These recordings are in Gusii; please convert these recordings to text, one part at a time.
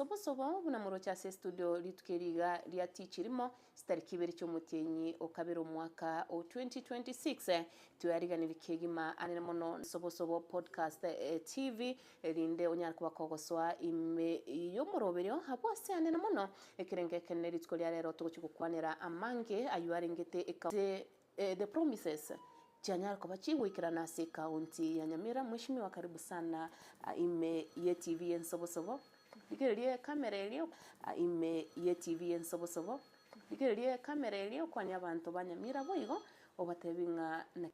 Ensobosobo buna moroche ase estudio rituko eri iga ria tichi rimo chitariki ibere chi'omotienyi o kabere omwaka o 2026 tweariganiri kegima anene mono Nsobosobo Podcast TV erinde onyare koba kogosoa ime y'omoroberio abwo ase anene mono ekerengo ekenene rituko ria rero togochia gokwanera amange ayio arengete eka The promises chianyara koba chigoikerana ase ecounty ya Nyamira. Mheshimiwa karibu sana ime ye TV y'ensobosobo. Rigereria ecamera eria ime ye TV y'ensobosobo. Rigereria ecamera eria okwanie abanto ba Nyamira boigo obatebi ng'a naki.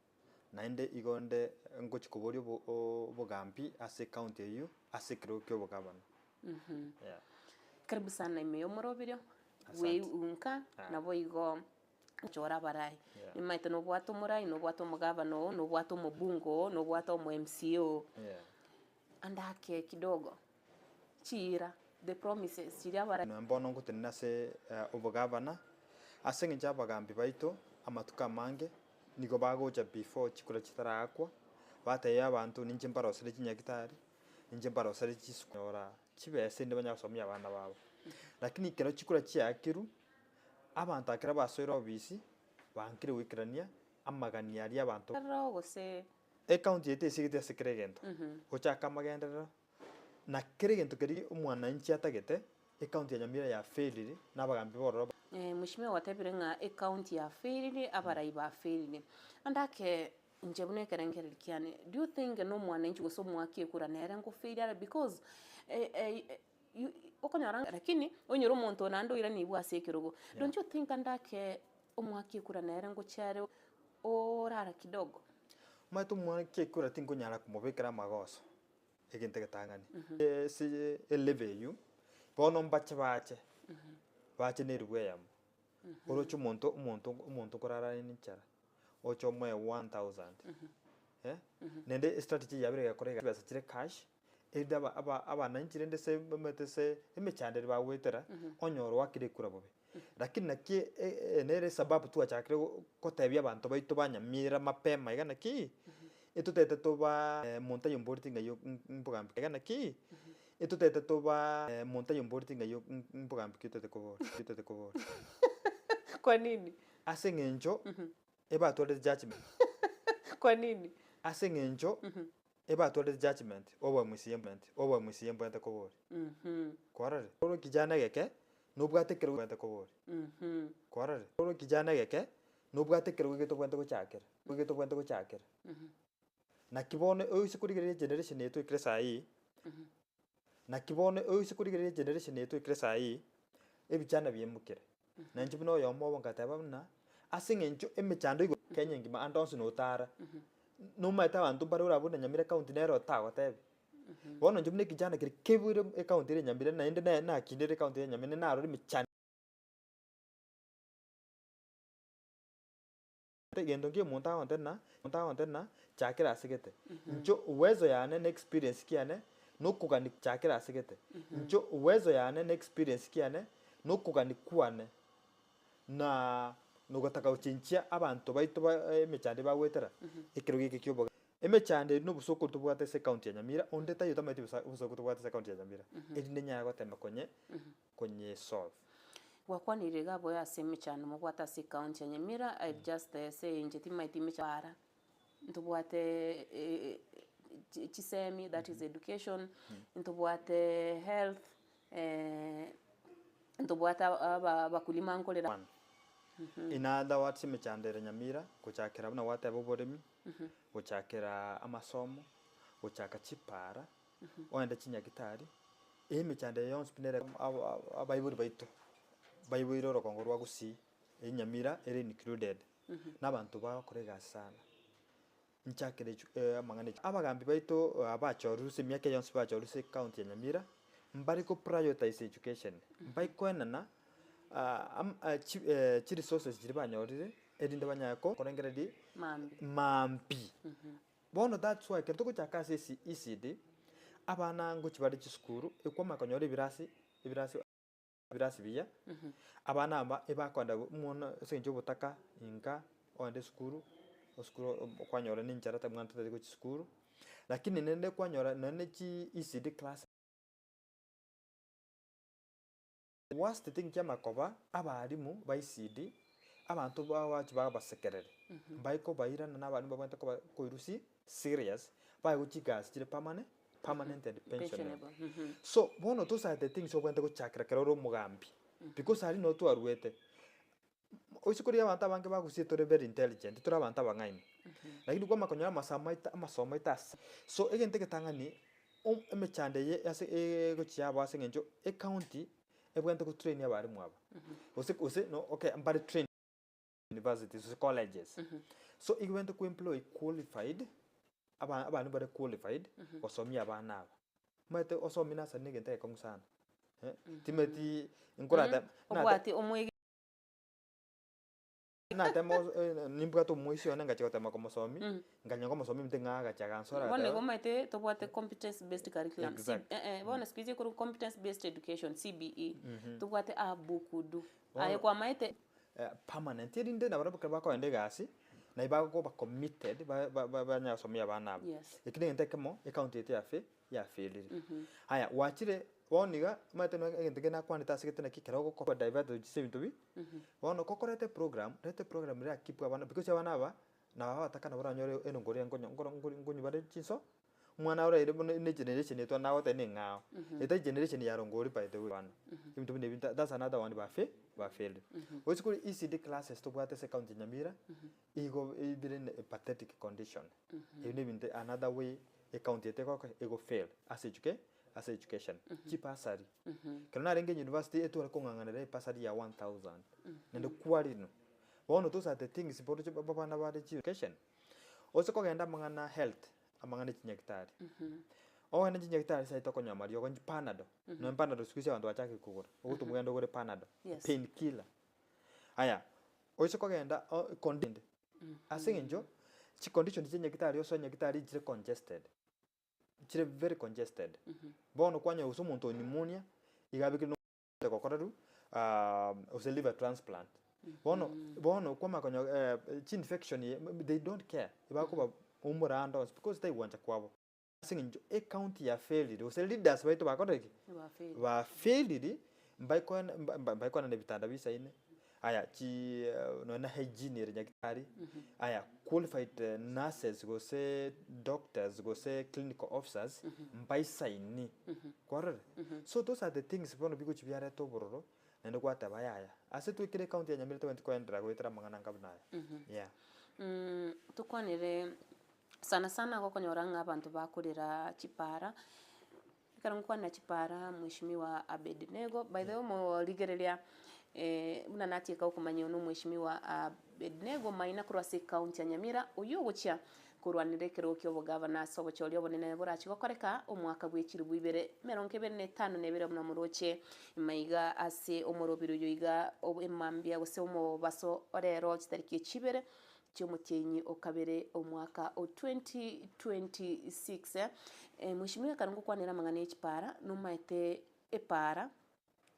Naende igo nde ngochia koboria obogambi ase ecounty eyio ase ekerogo kia obogavana. Yeah. Karibu sana ime y'omoroberio Asante. bw'eunka Ah. naboigo Gochora abarai. Yeah. Nimaete nobwate omorai, nobwate omogavana oo, nobwate omobunge oo, nobwate omo MCA oo. Yeah. Ande ake kidogo, chiira, the promises chiria abarai. Nonya mbono ngotenena ase obogavana, ase eng'encho abagambi baito amatuko amange nigo bagocha before chikura chitaraakwa, batebia abanto ninche mbarosere chinyagitari, ninche mbarosere chisukuru, konyora chibesa erinde banyare gosomia abana babo. Lakini ekero chikura chiaakirwe, Abanto ekero basoire obisi, bankire goikerania amagani aria abanto. Aroro gose. Ecounty yaito esigete ase kera egento, gochaka amagenderero, na kera egento keria omwananchi atagete, ecounty ya Nyamira ya failire, na abagambi bororo. Mheshimiwa gwatebire ng'a ecounty ya failire, abarai ba failire. Ande ake inche buna ekerengererio kiane, do you think na omwananchi gose omoaki ekura nere ngofailia are because Okonyora ng'a lakini onyore omonto oyo naende oiranigwe ase ekerogo. Don't you think ande ake omwaki ekura nere ngochia are orara kidogo? Omanyete omwaki ekura tinkonyara komobekera amagoso, egento egetang'ani. Ase elevel eywo, bono mbache bache, bache na eribu eyemo, oroche omonto omonto omonto nkorara are nenchara, oche omoe 1000, naende estrategy yabere egekora iga chibesa chire cash. Erinde aba aba abananchi rende ase bamaete ase emechando eria bagoetera, onyore oakire ekura bobe. Lakini naki e- e nere esababu twachakire go kotebia abanto baito ba Nyamira mapema iga naki, etotete tobaa monto ayomboreti ng'ai mbogambi iga naki, etotete tobaa monto ayomboreti ng'ai mbogambi ki otete kobora otete kobora. Kwa nini? Ase eng'encho, ebatwarete judgement. Kwa nini? Ase eng'encho. Ebatwarete judgement, oboamusi ment, oboamusi mbwente kobori. Kwarorire? Oro kijana egeke, nobwate ekerogo mbwente kobori. Kwarorire? Oro kijana egeke, nobwate ekerogo eke tobwente gochakera, eke tobwente gochakera. Naki bono oise korigereria egeneration eye toikire saii, naki bono oise korigereria egeneration eye toikire saii, ebichana biaimokire. Na inche buna oyomo obo ngateba buna, ase eng'encho emechando igoro Kenya engima ande onsi notara, nomaete abanto mbare orabwo buna Nyamira county nere otagotebia. Bono inche buna ekijana keria kebuire ecounty ere ya Nyamira naende naye nakinire ecounty ya Nyamira narora emechando. Egento nki omonto agontebia na omonto agontebia na chakera ase gete. Inche uwezo yane na experience kiane na okogani chakera ase gete. Inche uwezo yane na experience kiane na okogani kwane na nogotaka gochenchia abanto baito ba emechando bagoetera ekerogo eke kia obogambi. Emechando eri na obosokoro tobwate ase ecounty ya Nyamira onde taiyo otamanyeti obosokoro tobwate ase ecounty ya Nyamira erinde nyare gotema konye konyesolve. Gwakwanire iga aboe ase emechando mobwate ase ecounty ya Nyamira, I've just say inche timaeti emechando para, ntobwate chisemi that is education, ntobwate health, ntobwate abakulima nkorera. In other words emechando ere Nyamira, gochakera buna gwateba oboremi, gochakera amasomo, gochaka chipara, ogende chinyagitari, Emechando eye yonsi pi nere abaibori baito baiboire orogongo rwa Gusii, eyio Nyamira ere included, na abanto bagokora egasi sana. Nchakere echu amang'ana echu. Abagambi baito abachorirwe ase emiaka eye yonsi bachorirwe ase ecounty ya Nyamira, mbare ko prioritize education, mbari koenana chiresources chiria banyorire erinde banyare ko korengereria Maambia. maambia. Bono that's why ekero togochaka ase esi ECD, abana ngochia bare chisukuru, ekwamanya konyora ebirasi ebirasi ebirasi buya, abana aba ebakoenda omwana ase eng'encho ya obotaka inka, ogende esukuru, esukuru kwanyora na enchara mwana tatari gochia sukuru, lakini naende kwanyora nonye chi ECD class. worst thing kiamakoba, abalimu ba ECD, abanto bagochi babasekerere, mbaikobairana na abalimu babwenerete koba koirusia serious, baegwe chigasi chire permane permanent and pensionable. Pensionable. So, bono those are the things obwenerete gochakera ekero ore omogambi, because aria noo twaruete, Oise korigia abanto abange bagusie tore very intelligent, tore abanto abang'aini, lakini kwamanya konyora amasomo aito amasomo aito ase. So egento egetang'ani, o emechando eye ase egochia yabo ase eng'encho ecounty ebwenerete go train abalimu aba, gose gose no okay mbare trained universities gose colleges, so igo ebwenerete ko employ qualified aba abalimu bare qualified gosomia abana aba. Omanyete osomie nursery na egento egekong'u sana, eh, timeti nkorate nate. Obwate omwege. Natema gos nimbwate omoisia one ngachia gotema komosomi, nkanyora nkomosomi ebinto ng'a agacha agansora Bono agateba igo omanyete tobwate competence based curriculum, C Exact. eh eh bono siku hizi ekorokwa competence based education, CBE, tobwate a bukudu, aye Bono- kwamaete. permanent erinde nabarabwo ekero bakogenda egasi, naye bagoba committed ba- ba- ba- banyare gosomia abana aba. Yes. Eki na egento ekemo, ecounty yaito yafe yafailire. Aya, gwachire bono iga, omanyete nonya egento kende nakwanete ase gete naki ekero ogokoba divert gochia ase ebinto bi, bono kokoreta eprogram, reta eprogram era keep abana because abana aba, nabo abataka nabo oranyore erongori nkonyo nkoro nkori nkonywa bare chinso, omwana oraire buna ne egeneration eye nagotebia neng'ao, etari generation ya rongori by the way bono, ebinto buna ebi that's another one bafe bafailed. Gochi kore ECD classes tobwate ase ecounty ya Nyamira, igo bire in a pathetic condition, ebio na ebinto another way ecounty eye tegokora ego fail ase educa ase education. Chibursary, ekero narenge university etware kong'ang'anera ebursary ya 1000, naende kwarino, bono those are the things bono abana bare chi education. Ose kogenda amang'ana health, amang'ana echinyagitari, ogende chinyagitari ase tokonywa amariogo nchi panado, nonye panado siku hizi abanto bachakire kogora, ogotomwa ogende ogore panado, Yes. pain killer. Aya, oise kogenda o condi ase eng'encho chicondition chia nyagitari osoe nyagitari chire congested, chire very congested. Bono kwanyora gose omonto o pneumonia, iga abekire na gokorerwa gose liver transplant. Bono bono kwamanya konyora chinfection they don't care, bakoba omorando onsi because tari gwancha kwabo. Ase eng'encho ecounty yafailire gose leaders baito bakorire ki? Bafailire mbaikoena mba mbaikoenana ebitanda bisaine, aya chi nonya na hygiene ere nyagetari, aya qualified nurses gose doctors gose clinical officers mbaisaini, kwarorire? So those are the things bono bigochi biareta obororo naende gwateba yaya, ase twekire ecounty ya Nyamira tobwenereti koenderea goetera amang'ana anga buna aya, yeah. Tokwanere Sana sana gokonyora ng'a abanto bakorera chipara, ekero ngokwanera chipara mweshimiwa Abednego, by the way omorigereria buna natieka gokomanya oyo na omweshimiwa Abednego Maina korwa ase ecounty ya Nyamira, oywo ogochia korwanera ekerogo kia obogavana ase obochori obonene borachie gokoreka omwaka bwe chilifu ibere emerongo ebere na etano na ebere buna moroche maiga ase omorobiri oyo iga emambia gose omobaso orero chitariki echi ibere. chi'omotienyi o kabere omwaka o 2026. Mweshimiwa ekero ngokwanera amang'ana ya chipara, nomaete epara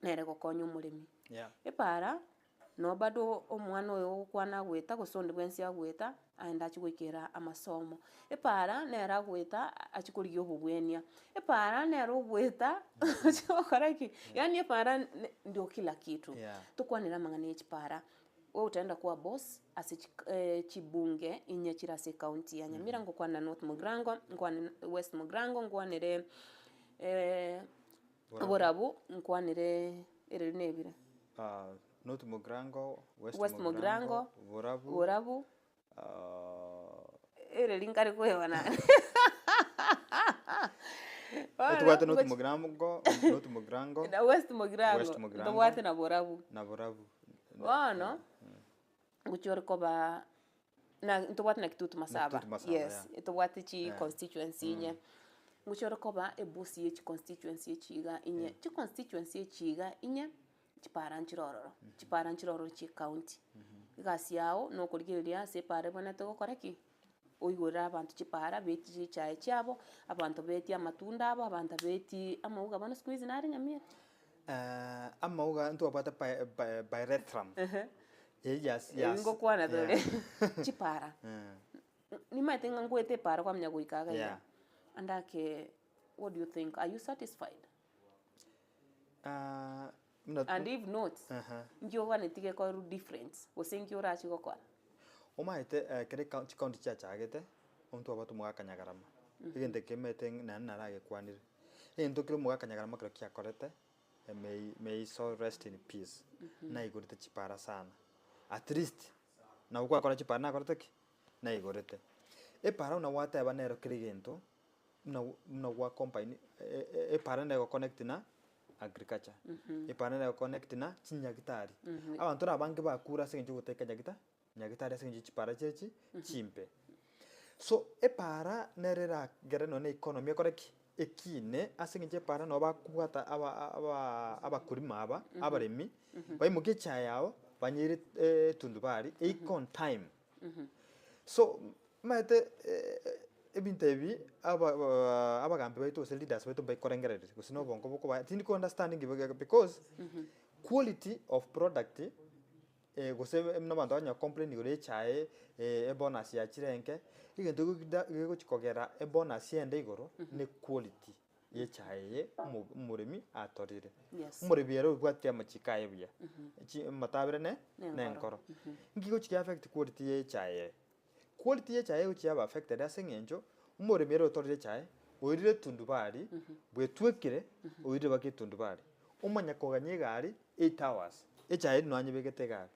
nere egokonya omoremi. Yeah. Epara, no bado omwana oyo ogokwana agoeta gose onde bwensi agoeta, aende achie goikera amasomo. Epara nere agoeta achie korigia obobwenia, epara nere ogoeta achie gokora ki? Yaani epara ne ndio kila kitu. Yeah. Tokwanere amang'ana ya chipara. Ogotaenda kwa boss ase chibunge inye chire ase ecounty ya Nyamira ngokwana North Mugirango, nkwane West Mugirango, nkwanere Borabu, nkwanere ereri na ebire. North Mugirango, West West Mugirango, Mugirango, Borabu, Borabu, ereri nkare koeba naende. Tobwate North Mugirango, North Mugirango, Na West Mugirango, West Mugirango. ntobwate na Borabu. na Borabu. Bono, ngochia ore koba na ntobwate na Kitutu Masaba, Kitutu Masaba, yes, yeah. tobwate chi Yeah. constituency inye. Ngochia ore koba ebusi ye chiconstituency echi iga inye, chiconstituency echi iga inye, chipara nchire ororo, chipara nchire ororo chia ecounty. Egasi yago na okorigereria ase epara ebwenerete gokora ki? Oigorere abanto chipara betie chichae chiabo, abanto betie amatunda abo, abanto betie amauga bono siku hizi nare Nyamira. Amauga ntwabwate by- by- biretrum. Eyio yas- Ebi yas- ngokwana tore, yeah. chipara. Nimaete ng'a ngoete epara kwamanya goika iga iga, Yeah. ande ake what do you think, are you satisfied? Buna And if not, Aha. nki ogwaneti gekoru different, gose nki orachi gokora? Omanyete ekero eka chikaunti chiachagete, omonto twabwate omogaka Nyagarama, egento eke omanyete naende naragekwanire, egento kere omogaka Nyagarama ekero kiakorete, may may his soul rest in peace, naigorete chipara sana, at least nabo gwakora chipara nakorete ki? Naigorete. Epara buna gwateba nero kera egento, buna buna gwa combine epara nere egoconnect na agriculture, epara nere egoconnect na chinyagitari. Abanto na abange bakure ase eng'encho yogoteka nyagita nyagitari ase eng'encho chipara chire chi chimbe. So epara nere eragere nonye na economy ekore ki? Ekine ase eng'encho epara nabo bakobwata aba aba abakulima aba abaremi, baimokie echae yabo banyeire etundubari eike on time. So omanyete ebinto ebi aba abagambi baito gose leaders baito mbaikorengereria gose na obongo bokobaa tindi ko understand because quality of product gose buna abanto banyara complain igoro ya echae ebonus yachire enke, egento gegochi kogera ebonus ende igoro ne quality ya echae eye omo omoremi atorire. Yes. Omoremi ere obwate amachiko aye buya, chi amatabere ne Nenkoro. nenkoro. Nki gochi gia affect quality ya echae eye? Quality ya echae egochi yaba affected ase eng'encho, omoremi ere otorire echae, oirire etundubari, bwetwekire, oirire mpaka etundubari, omanya koganya egari eight hours, echae eria nonyebegete egari.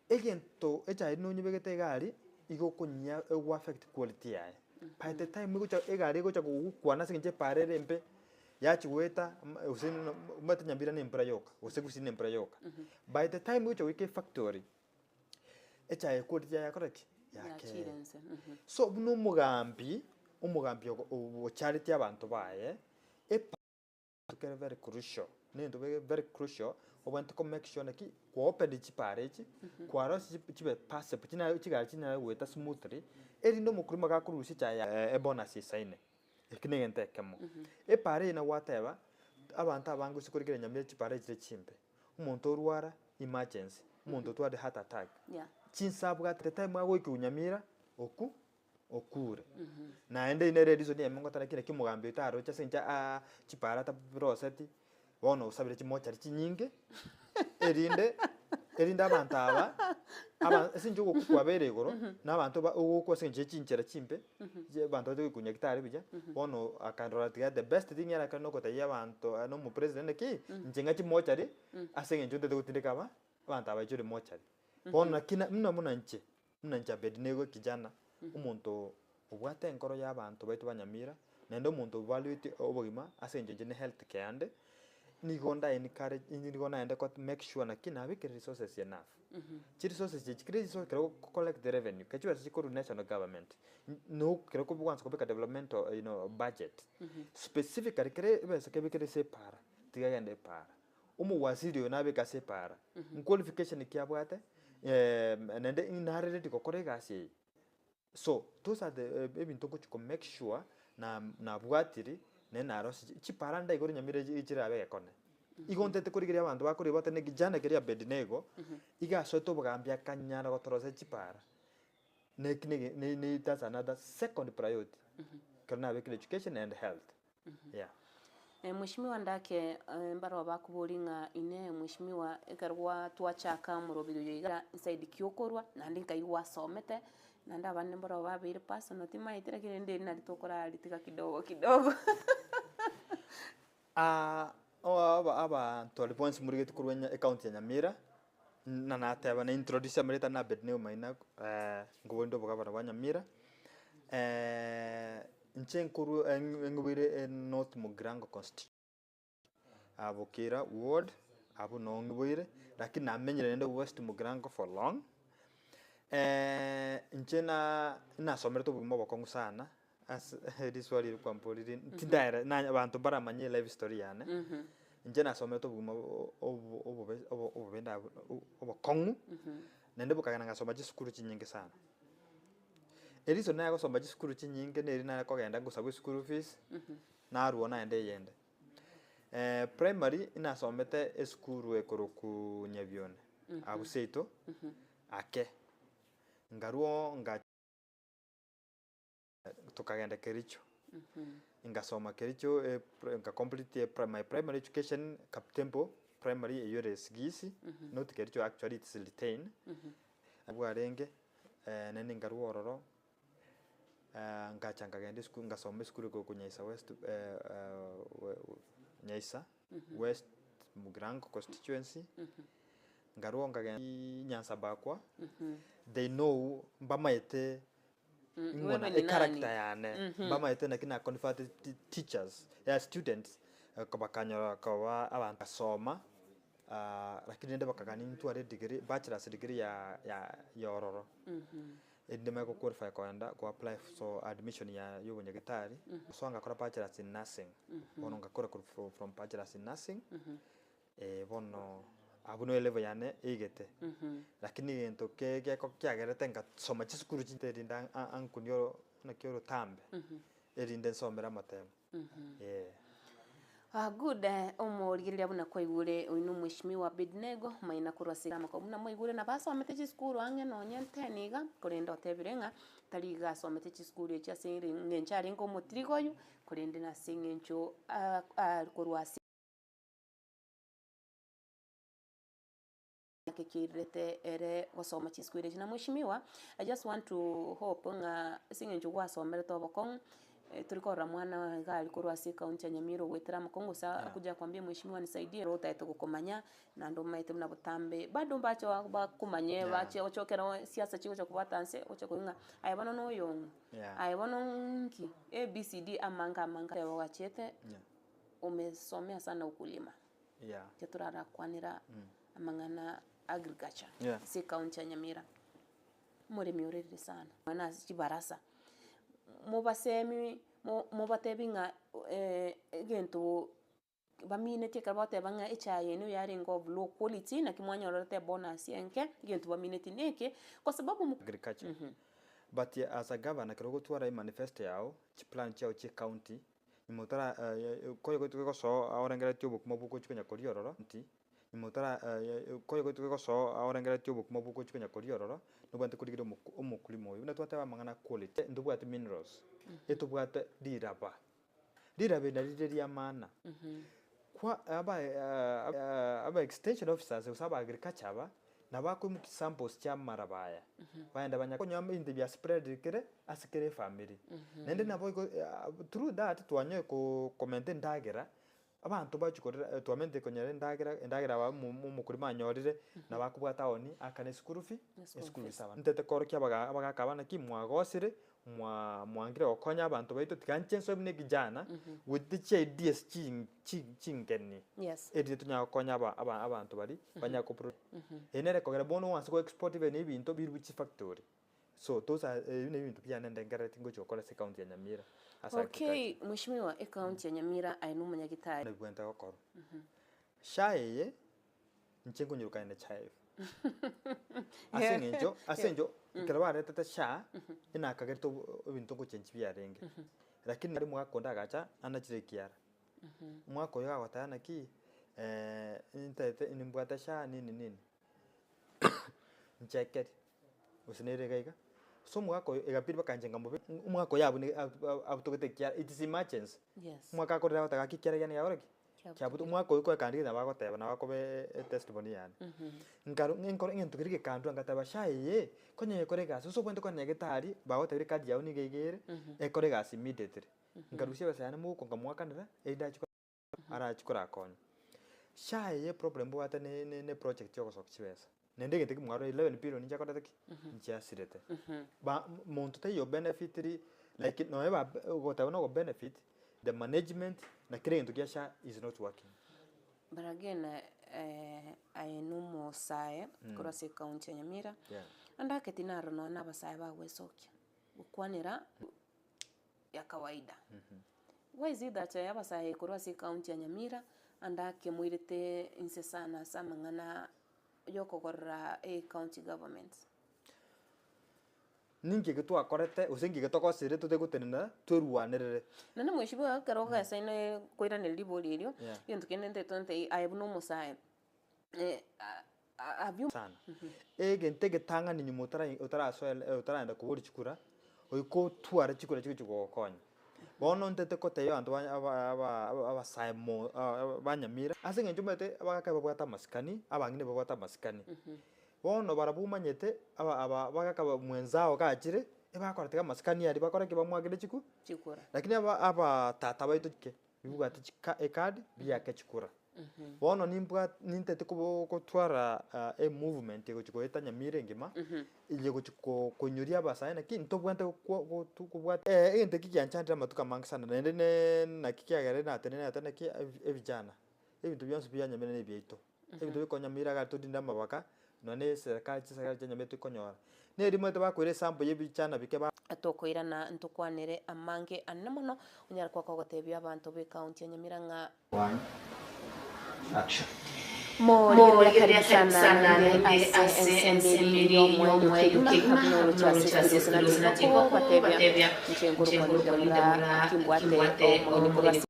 Egento echae eria nonyebegete egari, igo okonyia ego affect quality yaye. By the time egocha egari egocha kogokwana ase eng'encho epara ere embe, yachia goeta gose omanyete Nyambira na embura yoka, gose Gusii na embura yoka. By the time egocha goika efactory, echae quality yaye yakora ki? Yachire Yakee. inse. Mhm. So buna omogambi, omogambi ogo ochareti abanto baye, epa kere very crucial, nento kere very crucial, obwenerete ko make sure naki kwa open chipara echi, kwarosia chibe passable chinyare chigari chinyare goeta smoothly, erinde omokulima gakorusia echae yaye ebonus esaine, eki na egento ekemo. Epara eye nagwateba, abanto abange gose korigereria nyamira chipara echire chimbe, omonto orwara emergency, omonto otwarire heart attack, Yeah. chinsa abwate time agoika nyamira, okwo okure. Naende eye nere ereason eyemo ngotara ki naki omogambi oito aroche ase eng'encho aa chipara ataroseti, bono osabire chimochari chinyinge, erinde erinde abanto aba, aba ase eng'encho ogokwa kwabeire igoro, na abanto ba ogokwa ase eng'encho ya chinchera chimbe, chi abanto bache goikwa nyagetari buya, bono akarora tiga the best thing arakore nogotebia abanto na omopresident naki, inche ng'a chimochari, ase eng'encho ntagete gotindeka aba, abanto aba baichore mochari. Bono naki na buna buna inche. Buna inche Abednego ekijana, omonto obwate enkoro y'abanto baito ba Nyamira, naende omonto ovalueti obogima ase eng'encho inche ne health care ande, nigo nda encourage nigo naende ko make sure naki nabekire resources enough. Chiresources echi kera resource ekero oko collect revenue, ekero chibesa chikorwa national government, no ekero okwansa kobeka developmental you know budget, specifically kera ebesa kebekire ase epaara, tiga egende epaara. Omowasiri oyo nabeke ase epaara, nqualification ki abwate, naende nare ready gokora egasi eye? So, those are the ebinto ngochia ko make sure na nabwatiri naende narosirie chipara ndaigore nyamira echi chirabe egekone. Igo ntete korigereria abanto bakorigia bateba kijana keria Abednego, iga asoete obogambi akanyara gotorosia chipara, neki nege ne ne that's another second priority, ekero nabekire education and health, yeah. Mweshimiwa ndake mbarabwo bakoboria ng'a inee mweshimiwa ekero gwa twachaka omoroberi oyo iga inside ki okorwa naende nkai gwasomete naende abande mbarabwo babeire personal timaeti lakini rende eri nari tokoraritiga kidogo kidogo. Aba abanto aria bonsi morigetie korwa enya ecounty ya Nyamira, na nateba na introduce amareta na Abednego Maina nkoborinde obogabana bwa Nyamira, inche nkorwa ng'iboire North Mugirango constituency, Bukira ward, abwo noo ng'iboire, lakini namenyire naende West Mugirango for long, inche na nasomerete obogima obokong'u sana, ase riswali eri kwamborire tindaere na abanto mbaramanye elife story yane, inche nasomerete obogima obo obobe obobe obokong'u, naende bokagenda ngasoma chisukuru chinyinge sana. Ereason nare gosoma chisukuru chinyinge neri nare kogenda ngosabwa eschool fees, narwo naende eyende. Primary nasomete esukuru ekorokwa Nyabione, abwo seito, ake, nkarwo nga tokagenda Kericho, ngasoma Kericho nka complete my primary education Kaptembo. Primary eywo ere Sigisi, not Kericho actually it's Litein, abwo arenge, naende nkarwa ororo, ngacha nkagenda esukuru ngasoma esukuru eke Nyaisa West Nyaisa West Mugirango constituency, nkarwa nkagenda Nyansa-Bakwa, they know mbamaete ing'o na Wewe ni echaracter nani? yane, mbamaete naki na converted teachers students, bakanyora koba abanto basoma. Lakini rende bakagania ntware edegree, bachelor's degree ya ya ya ororo, erinde manye go qualify kogenda go apply for admission ya ya obonyagetari, so ngakora bachelor's in nursing, bono ngakora korwa fro from bachelor's in nursing, bono abwo no elevel yane eigete, lakini egento ke geko kiagerete ngasoma chisukuru chinde erinde a- ankunie oro naki orotambe, erinde nsomere amatemo. Eh. Ah, good eh, omorigereria buna kwaigure oino omweshimiwa Abednego maina korwa ase amako buna mwaigure nabo asomete chisukuru ang'e nonye ten iga korende otebire ng'a tari iga asomete chisukuru echi ase eng'encho arenge omotirigoyu korende nase eng'encho ah ah korwa ase. Naki kiairerete ere gosoma chisukuru echi. Na mweshimiwa, I just want to hope ng'a ase eng'encho gwasomerete obokong'u, tori korora mwana iga aria korwa ase ecounty ya Nyamira ogoetera amakong'u gose akuja akwambie mweshimiwa nisaidie, ere otagete gokomanya, naende omanyete buna botambe, bado mbache bakomanye bache oche ekero siasa chigocha kobwata nse, oche koigwa ng'a aye bono na oyong'o, aye bono nki, ABCD amange amange. Ogachete, umesomea sana ukulima. Yeah. Ekio torarakwanera amang'ana agriculture Yeah. ase ecounty ya Nyamira. Omoremi orerire sana, nonya ase chibarasa, mobasemi mo- mobatebi ng'a egento baminetie ekero bagoteba ng'a echae eye nigo yarenge of low quality naki mwanyororete ebonus enke, egento baminetie neke, kwa sababu mo Agriculture. But as a governor ekero ogotwara emanifesto yago, chiplan chiago chia ecounty, Nyuma otara koyogotuka gosoa orengereretie obokima bogochia konya koria ororo nti, nyuma otara koyogotuka gosoa orengereretie obokima bogochia konya koria ororo, nobwate korigereria omok omokulima oyo. Buna twateba amang'ana quality, ntobwate minerals, etobwate riraba, riraba eri nari rire ria maana. Kwa aba aba extension officers gose aba agriculture aba, nabo bakoimokia chisamples chia amaraba aya, baenda banya konywa ebinto bia spread kere ase kera efamiri. Naende nabo igo through that twanyore ko komenta endagera, abanto bachia korera twamentire konyora endagera, endagera aba omo omokorima anyorire, nabo akobwata aoni akane eschool fee, eschool fees abana. Ntete korokia abaga abagaka aba naki mwagosire, mwa mwangire gokonya abanto baito tiga inche nsoe buna ekijana, goetete chi ideas chi chi chingeni, Yes. erinde tonyare gokonya aba aba abanto baria, banyare ko pro. Eye nere ekogera bono oanse go export even ebinto birwe chifactory. So those are ebi nebinto biane ndengerereti ngochia gokora ase ecounty ya Nyamira ase agriculture. Okay, mweshimiwa, ecounty ya Nyamira aye nomonyagitari. Nabibwenerete gokorwa. Sha eye, inche nkonyorokana na child. Ase eng'encho, ase eng'encho ekero baretete SHA, enakagerete obo ebinto ngochengi biarenge. Lakini aria omogaka onde agacha, anachire ekiara. Omwaka oyo agoteba naki, ntaete nimbwate SHA nini nini, nchekeri, gose nere iga iga. So omogaka oyo egapiri bakancha nkamobe, omwaka oyo abune abutogete ekiara, it is emergency. Yes. Omwaka akorire agoteba gaki ekiara kiane giakora ki? Kiabuto omwaka oyo kwekandire nabo agoteba nabo akoba etestimony yane. Nkaro nkoro egento keria gekandua ngateba sha eye, konya ekore egasi gose obwenerete konya nyagetari bagotebire ecard yago nigo iga ere, ekore egasi immediately. Nkarusia ebesa yane mouko nkamoakanera, erinde achie arachie korakonya. Sha eye eproblem mbwate ne ne ne project ya ogosokia chibesa, naende egento ekio mwarora 11 billion nchiakorete ki? Nchiasirete. Ba monto taiyo obenefitiri like nonye ba ogoteba na ogobenefit, the management na kera egento kia SHA is not working. But again aye na omosae korwa ase ecounty ya Nyamira, Yeah. ande ake tinarora nonya na abasae bagwesokia, gokwanera ya kawaida. Why is it that abasae korwa ase ecounty ya Nyamira, ande ake moirete inse sana ase amang'ana yokogorora ecounty government? Ninki eke twakorete, gose inki eke togosire tote gotenena twerwanerere. Naende mweshimiwa ekero ogesaine koiraneria ribori erio, Yeah. egento kende ntaete ntebie aye buna omosae, have you Sana. Egento egetang'ani nyuma otara otarasoa ele otaraenda koboria chikura, goika otware chikura chigochi gogokonya. Bono ntete kotebia abanto ba aba aba abasae mo ba Nyamira, ase eng'encho omanyete abagaka babwate amasikani, abang'ina babwate amasikani. Bono barabwo omanyete aba aba abagaka ba mwenzao gachire, ebakora tiga amasikani aria bakore ki bamwakere chiku Chikura. Lakini aba abatata baito ki, bibwate chika ecard, biake chikura. Bono nimbwate nintete kobo gotwara emovement egochi goeta Nyamira engima, eye gochi ko koinyoria abasae naki ntobwate gokwa gotu kobwata egento eki gianchandire amatuko amange sana naende ne naki kiagerire natenena nateba naki ebijana, ebinto bionsi bia Nyamira na ebiaito. Ebinto bikonya Nyamira iga torinde amabaka, nonya na eserekari chiserekari chia Nyamira tikonyora. Na erimo ekero bakoira esample ya ebichana bike ba. Tokoirana ntokwanere amange anene mono, onyare koba kogotebia abanto b'ecounty ya Nyamira ng'a. One, action. Morigereria karibu sana naende ase ensemo eri y'omoerio kegima, abwo noroche ase studio ase natigwa kobatebia inche nkorokwa Linda Mura kimbwate omogeni korwa ase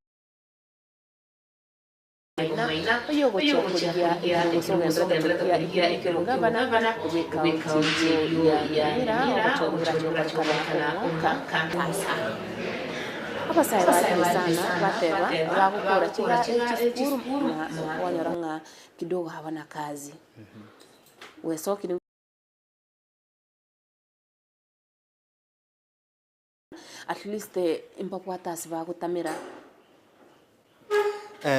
Maina, oyogochia korigia ekero gose ogendererete korigia ekero ki'obogavana bw'ekaunti eyio ya Nyamira, ogochorwa gorache gokorekana omwaka ase. Abasae baarire sana bateba bagokora chiga chisukuru na kwanyora ng'a kidogo habana kazi. Wesokire. At least mbabwate ase bagotamera.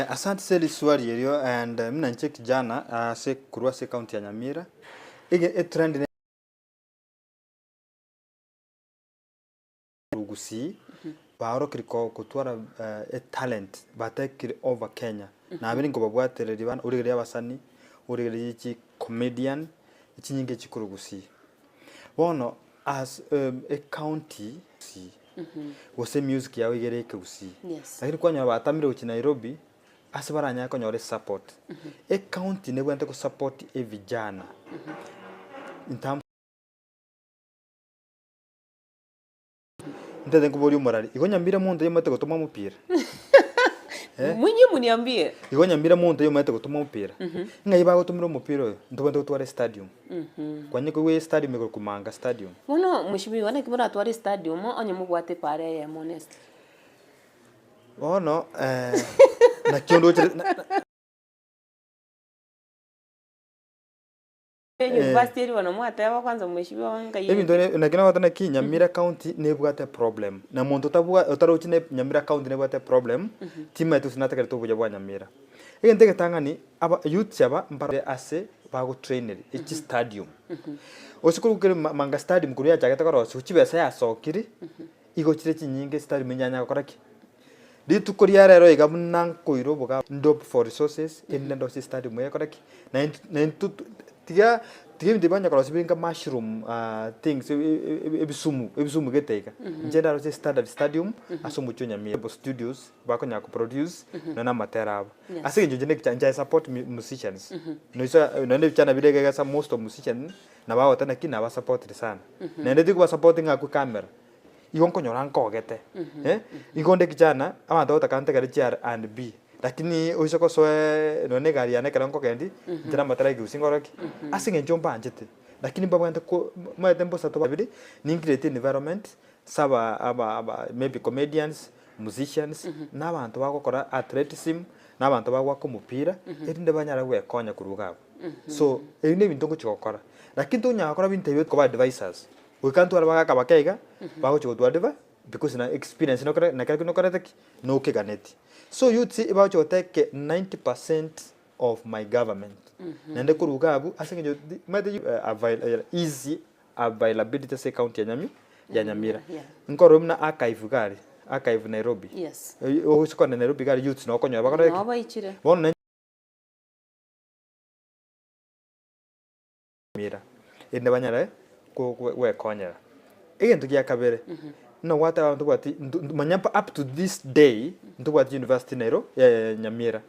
Asante ase riswali erio and buna inche kijana ase korwa ase ecounty ya Nyamira, ege etrend ne Gusii baorokire ko kotwara etalent batekire over Kenya. Nabere nkobabwatereria bana origereria abasani, origereria chi comedian, chinyinge chikorwa Gusii. Bono as ecounty Gusii, gose emusic yabo iga ere ekegusii, Yes. lakini kwanyora batamire gochia Nairobi, ase baranyare konyora esupport. Ecounty nebwenerete gosupport evijana in terms Ntete nkoboria omorari, igo nyambire monto oyomanyete gotoma omopira? Eh? Mwenye muniambie. Igo nyambire monto oyomanyete gotoma omopira? Ng'ai bagotomera omopira oyo? Ntobwenerete gotwara estadium. Kwanya koigwa estadium igoro Kumanga stadium. Bono mheshimiwa naki moratware estadium onye mobwate epaara eyemo honestly? Bono naki ondoche na- na- University eria bono mwateba kwanza mheshimiwa nkai Ebinto ne naki nagoteba naki Nyamira county nebwate problem, na monto otabwa otarochi ne Nyamira county nebwate problem, timanyeti gose nategerete obuya bwa Nyamira. Egento egetang'ani, aba youths aba mbare ase bagotraineri echi stadium. Gose korwa kere ma Manga stadium korwa yachagete korosiwa chibesa yasokire, igo chire chinyinge stadium enyanya gokora ki? Rituko ria rero iga buna nkoira oboga ndop for resources erinde ndosie estadium egekore ki? Naintwe naintwe to tiga tiga ebinto ebi banya korosia bire nka mushroom things ebisumu ebisumu gete iga. Inche ndarosie standard stadium ase omochie o Nyamira studios bakonyara ko produce nonya na amatera abo. Ase eng'encho inche nekicha inche I support musicians noisa nonya ebichana bire iga iga most of musician nabo agoteba naki nabasapotire sana. Naende tikobasapoti ng'a akwe camera. Igo nkonyora nkogete, eh, igo onde kijana, abanto bagotaka ntegere chi R and B, lakini oise gosoa nonya na egari yane ekero nkogendia, inche namatera ekegusii nkore ki? Ase eng'encho mbanchete, lakini mbabwenerete ko omanyete mbosa tobabere, nincreate environment ase aba aba aba maybe comedians, musicians, na abanto bagokora athleticism, na abanto bagoaka omopira, erinde banyare goekonya korwa iga abwo. So, ebi na ebinto ngochia gokora, lakini tonyara gokora binto ebio koba advisers. Goika ntware abagaka bake iga, bagochia gotwa advi because na experience nokore na kero nokorete ki? Nokeganeti. So youths ebagochia gotake 90 percent of my government. Naende korwa iga abwo ase eng'encho di omanyete avail easy availability ase ecounty ya Nyami ya Nyamira. Yeah. Nkorora buna archive iga aria, archive Nairobi. Yes. Ogochi kogenda Nairobi iga aria youths nabo okonyora bakorete ki? Nabo baichire. Bono na Nyamira, erinde banyare gwekonyera. Egento gia kabere, buna gwateba ntobwati manya up to this day ntobwati university Nairo Nyamira.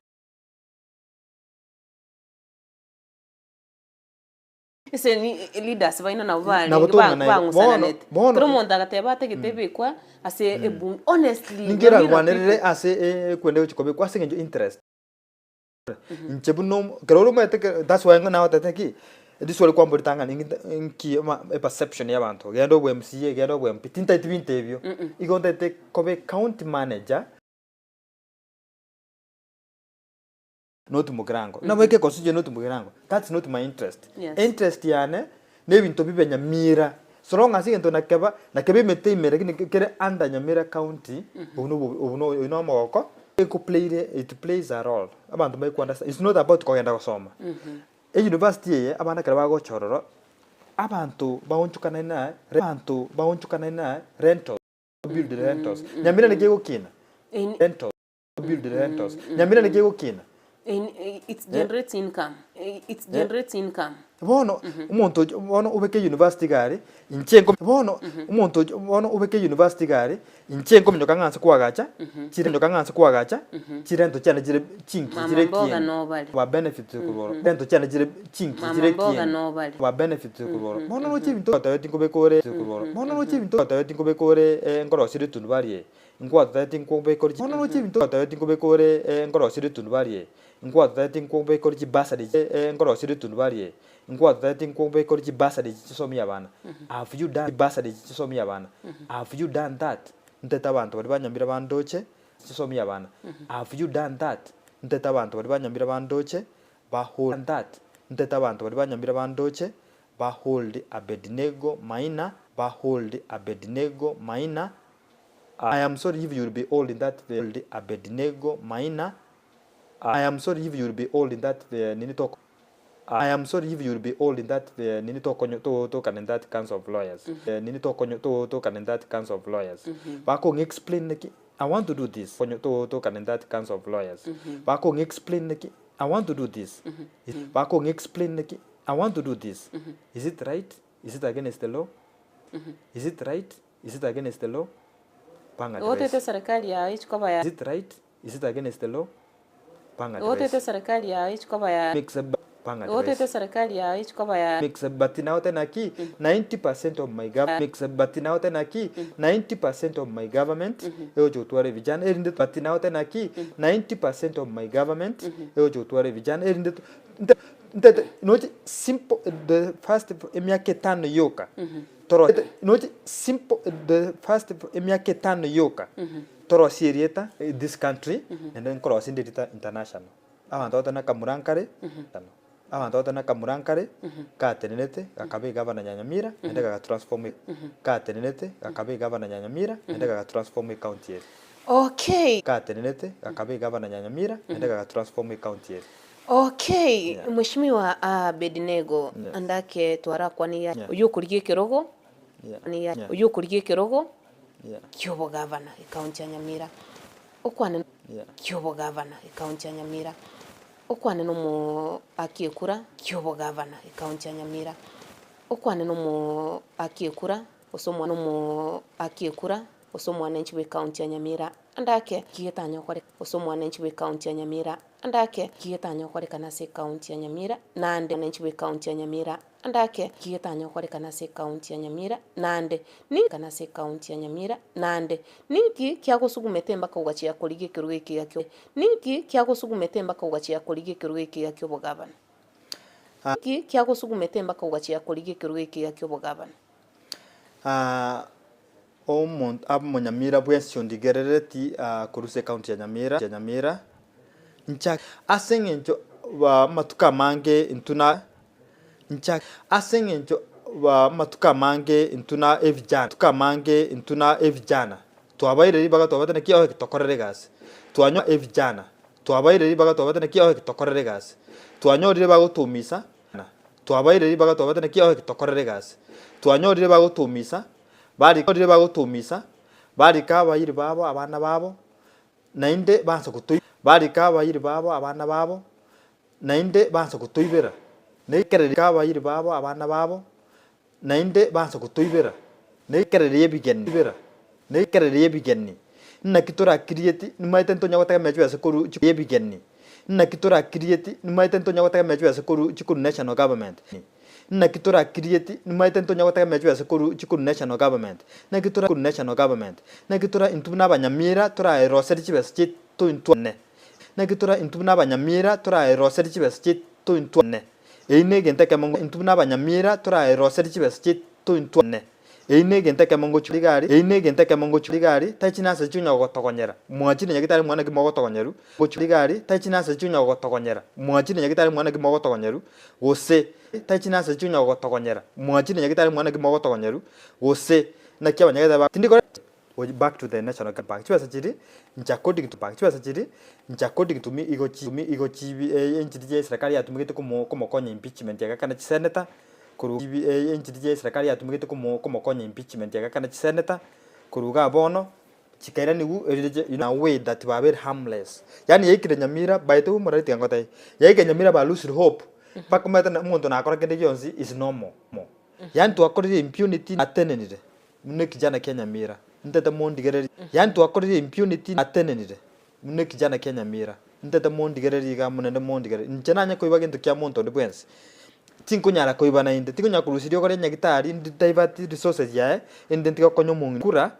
Ase ni leaders baino nabo barenge Nabo tong'ana igo. Bono- bang'usananete. bono- Kera omonto agateba atagete ebekwa ase ebunge. Honestly, Ninki Nyamira erarwanerere people. ase ekwende gochia kobekwa ase eng'encho interest. Inche buna omo ekero ore omanyete ekero that's why nagotebete ki. Riswali kwambori tang'ani nki eperception ya abanto, genda obwe MCA, genda obwe MP, tintaeti binto ebio. Igo ntaete koba ecounty manager. Not Mugirango. Nabo eke constituency not Mugirango. That's not my interest. Yes. Interest yane nebinto bibe Nyamira. So long as egento nakeba nakeba emete ime lakini kere under Nyamira county, obwo nobo obwo no oywo nomogoko, eko playire it plays a role. Abanto mbari ko understand. It's not about kogenda gosoma. E university eye abana ekero bagocha ororo, abanto baonchokanaine na abanto baonchokanaine na rentals, build rentals. Nyamira naki egokina? Rentals. Build rentals. Nyamira naki egokina? It generates income. It generates income. Bono omonto ocho bono obeke university iga aria, inche nko bono omonto ocho bono obeke university iga aria, inche nkominyoka ng'a nse koagacha, chire minyoka ng'a nse koagacha, chirento chiane chire chinki Mama chire mboga kieni. nobare. Ba benefit korwa ororo. Rento chiane chire chinki Mama chire mboga kieni. nobare. Ba benefit korwa ororo. Bono roche ebinto gwatebeti nkobeka ore korwa ororo. Bono roche ebinto gwatebeti nkobeka ore nkorosia ritundubari eye. Nkwatotebeti nkobeka ore bono roche ebinto gwatebeti nkobeka ore nkorosia ritundubari eye. Nkwatotebeti nkobeka ore chibasari nkorosia ritundubari eye. Nkwatotebeti nkobeka ore chibasari chisomie abana. Have you done chibasari chisomie abana. Have you done that? Ntete abanto baria banyambire bandoche chisomie abana. Have you done that? Ntete abanto baria banyambire bandoche ba hold that. Ntete abanto baria banyambire bandoche ba hold Abednego Maina ba hold Abednego Maina I am sorry if you will be old in that hold Abednego Maina I am sorry if you will be old in that nini toko I am sorry if you will be old in that nini tokonyo totokana in that council of lawyers nini tokonyo totokana in that council of lawyers bakong'a explain naki I want to do this konyo totokana in that council of lawyers bakong'a explain naki I want to do this bakong'a explain naki I want to do this is it right is it against the law is it right is it against the law Bang Otete advice serikali yao ichikoba ya is it right is it against the law Bang Otete advice serikali yao ichikoba ya mix bang Otete advice serikali yao ichikoba ya mix but now tena ki 90% of my gov mix but now tena ki 90% of my government egocha gotwara vijana erinde but now tena ki 90% of my government egocha gotwara vijana erinde nte nte noche simple the first emiaka etano yoka toro noche simple the first emiaka etano yoka torosie erieta this country naende nkorosia inde erieta international. Abanto batari na kamura nkare abanto batari na kamura nkare gatenenete gakaba egavana ya Nyamira naende gagatransform gatenenete gakaba egavana ya Nyamira naende gagatransform ecounty ere. Okay. Gatenenete gakaba egavana ya Nyamira naende gagatransform ecounty ere. Okay, Yeah. Mheshimiwa Abednego Yes. andake twarakwanirie Yeah. oyio okorigia ekerogo Yeah. niya Yeah. oyio okorigia ekerogo Yeah. kiobogavana ekaunti ya Nyamira okwane Yeah. kiobogavana ekaunti ya Nyamira okwane nomo aki ekura kiobogavana ekaunti ya Nyamira okwane nomo aki ekura gose omwana omo aki ekura gose omwananchi bwe ekaunti ya Nyamira andake kigetanya okore gose omwananchi bwe ekaunti ya Nyamira Andake ki getanya gokorekana ase ekaunti ya Nyamira naende Mwananchi bw'ekaunti ya Nyamira Andake ki getanya gokorekana ase ekaunti ya Nyamira naende Ninki kana ase ekaunti ya Nyamira naende Ninki kiagosugumete mpaka ogachia korigia ekerogo eke gakio Ninki kiagosugumete mpaka ogachia korigia ekerogo eke gaki'obogavana Ninki kiagosugumete mpaka ogachia korigia ekerogo eke gaki'obogavana. Omonto omonyamira bwensi ondigerereti korwa ase ekaunti ya Nyamira, ya Nyamira, ncha ase eng'encho amatuko amange intwe na ncha ase eng'encho amatuko amange intwe na evijana, amatuko amange intwe na evijana, twabaire ribaga twabate naki oye tokorere egasi, twanyo evijana, twabaire ribaga twabate naki oye tokorere egasi, twanyorire bagotoumisa, twabaire ribaga twabate naki oye tokorere egasi, twanyorire bagotoumisa. Barikire bagotoumisa, barika abairi babo abana babo, naende bansa gotoi barika abairi babo abana babo, naende bansa gotoibera. Nekereri abairi babo abana babo, naende bansa gotoibera. Nekereri ebigeni ibera, nekereri ebigeni. Naki torakirieti, nimaete ntonya gotegemea chibesa korwa chi ebigeni. Naki torakirieti, nimaete ntonya gotegemea chibesa korwa chikorwa national government. Naki torakirieti, nimaete ntonya gotegemea chibesa korwa chikorwa national government, naki tora korwa national government, naki tora intwe buna abanyamira toraeroserie chibesa chiaito intwe ne, naki tora intwe buna abanyamira toraeroserie chibesa chiaito intwe ne. Eyio negento ekemo ngo intwe buna abanyamira toraeroserie chibesa chiaito intwe ne. Eyio negento ekemo ngochia rigari, eyio negento ekemo ngochia rigari, tari chinasa chionya gogotogonyera, mwachire nyagetari mwana ki mogotogonyeru, gochia rigari, tari chinasa chionya gogotogonyera, mwachire nyagetari mwana ki mogotogonyeru, gose, tari chinasa chionya gogotogonyera, mwachire nyagetari mwana ki mogotogonyeru, gose, naki abanyagetari ba tindi kore. Back to the national bank chibesa chiri inche according to bank chibesa chiri inche according to me igo chi me igo chibi enchiri chia eserekari yatumegete komo komokonya impeachment egakana chiseneta korwa chibi enchiri chia eserekari yatumegete komo komokonya impeachment egakana chiseneta korwa igaa bono chikairaniwu erinde chi in a way that babeire harmless yaani yaikire Nyamira by the way omorari tiga ngotebi yaikire Nyamira ba losire hope mpaka omanyete na omonto nakora kende gionsi is normal yaani twakorire impunity atenenire Buna ekijana kia nyamira, ntete mondigererie. Yaani twakorire impunity atenenire buna ekijana kia nyamira, ntete mondigererie iga amo naende mondigererie. Inche nanye koiba gento kia monto onde bwensi, tinkonyara koiba naende, tinkonyara korusia riogo ria nyagitari ndi divert resources yaye, ende ntige gokonya omong'ina kura,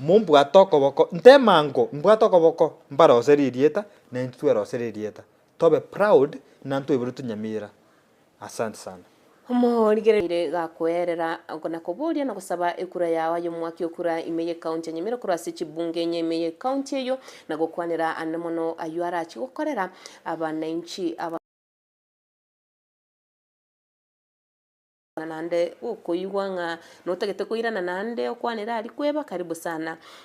mombwate okoboko, ntemango mbwate okoboko, mbaroserie erieta, na intwe tweroserie erieta. Tobe proud buna ntwaiboretwe nyamira. Asante sana. Omorigereria gakoerera na koboria na gosaba ekura yao aye omwaki okura ime y'ecounty ya Nyamira korwa ase chibunge enye ime y'ecounty eyio na gokwanera ande mono ayio arache gokorera abanainchi aba naende gokoigwa ng'a notagete koirana naende okwanere aria kweba karibu sana.